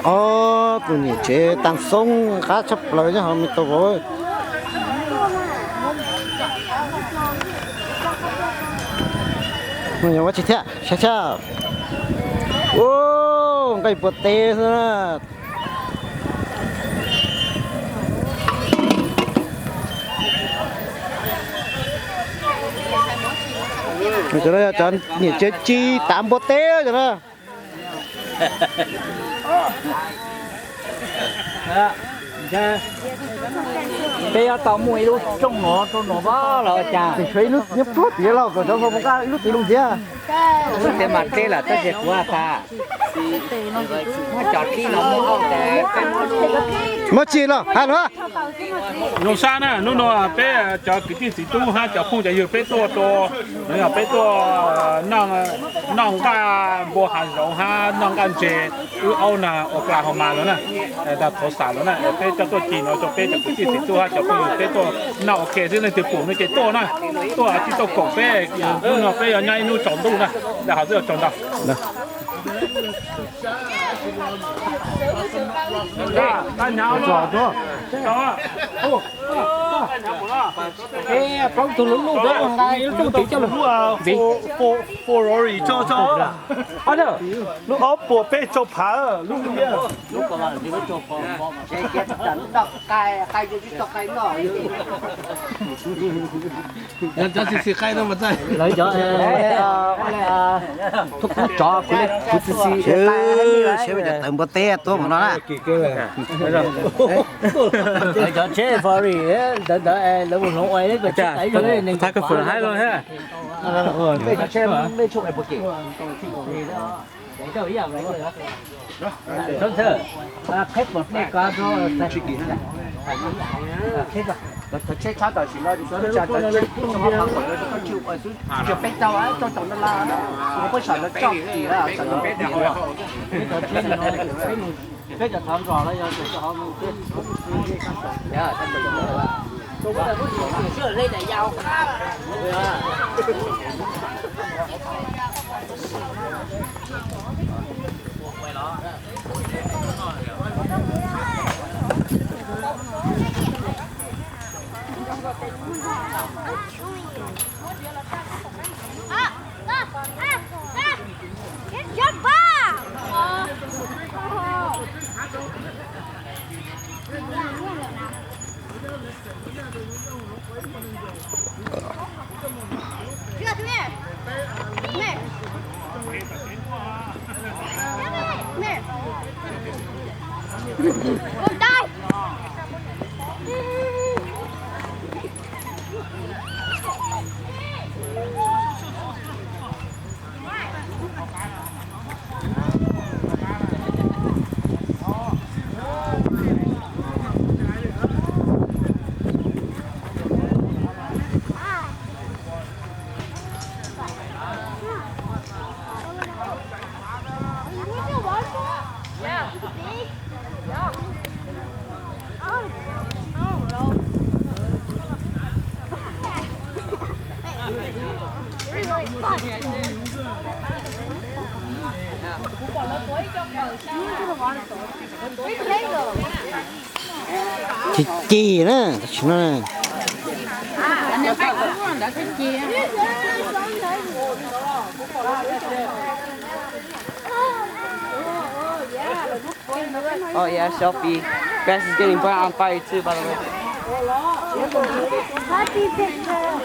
Ob tug niam tsev taag xoob qab tshaj plaws nyob hauv Mes Kas Vos. Yog ua tsi thiab saib sab. Ua nqaij npua teb xwb na. Cov no yog cov niam tsev tsi tav npua teb cov na. Peb yuav tau muaj ib lub rooj no rau no pab los ua cas? Tshuav ib lub nyob puag tim lauj, kom cov hluas nqa ib lub tim loo thiab. Lub tias mas dleb lawm tab sis kuv has tas muab cov dlib no muab hau tas peb muab lub. Muab tsi los has luag. Zoo sab na, hnub no peb cov kwv tij txiv tub hab cov phooj cov ywg peb tuaj rau, yog peb tuaj noj nqaj npua hav zoov hab noj nqaj ntses wb aub na Oklahoma los na, tag Tulsa los na, peb coj tuaj ci no rau peb cov kwv tij txiv tub hab cov phooj ywg peb tuaj noj ua ke xwb, leej twg pum no ces tuaj na, tuaj tsis tuaj koom peb, hnub no peb yuav nyob ib hnub tsaus ntuj na, dag hov twb yuav tsaus ntau. Plaub tug lub luj, lub rooj tid coj lug. Lub ob puas peb rau phav lub. Lawv cov xi xi qaib no mas txaij. Lawv cov thub kub tsov kuv, kuv xi xi qaib. Seb cov tawv npua teb tuaj mus no na. Lawv cov tsheb furry ntawd ntawd lawv mus hloov ua ib ko tsheb tawv ib zaug ne. Cov tsheb mej tshuaj es puas kev. Qheb pom dlej ko rau, qheb, cov tsheb tshab tam sim no, cov tsheb tshab tam sim no, cov peb tau, tau tom no la, peb saum no tso, peb cov thov nrog los yog cov hov mus. Ci ci na, tam sim no. Oh yeah, selfie. Grass is getting burnt on fire too, by the way. Happy picture.